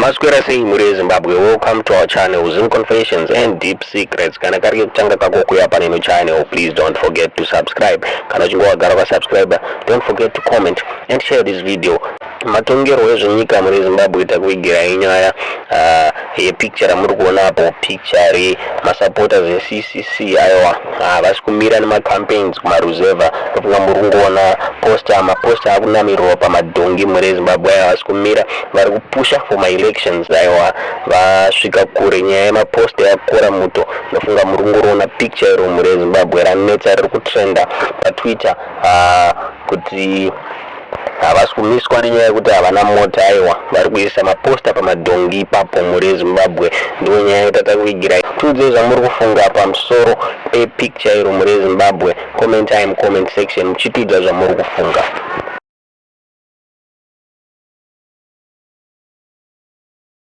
Maswera sei mhuri yeZimbabwe, welcome to our channel, Zim Confessions and Deep Secrets. Kana kari kekutanga kako kuya paneno channel, please don't forget to subscribe. Kana uchinge wagara ukasubscribe, don't forget to comment and share this video. Matongerwo ezvenyika mhuri yeZimbabwe, takuvigirai nyaya yepicture ramuri kuona apo, picture remasupporters eCCC. Aiwa, havasi kumira nemacampaigns kumaruzevha. Ndofunga muri kungoona poster, maposter akunamirwa pamadhongi mhuri yeZimbabwe. Aiwa, havasi kumira, vari kupusha for maelections. Aiwa, vasvika kure, nyaya yemaposter yakora muto. Ndofunga muri kungoroona picture iro mhuri yeZimbabwe, ranetsa, riri kutrenda paTwitter, kuti havasi kumiswa nenyaya yekuti havana mota. Aiwa, vari kuisa maposter pamadhongi ipapo mhuri yeZimbabwe. Ndiwo nyaya yatatakuvigirai. Tiudzei zvamuri kufunga pamusoro pepicture iro mhuri yeZimbabwe. Comment time, comment section, muchitiudza zvamuri kufunga.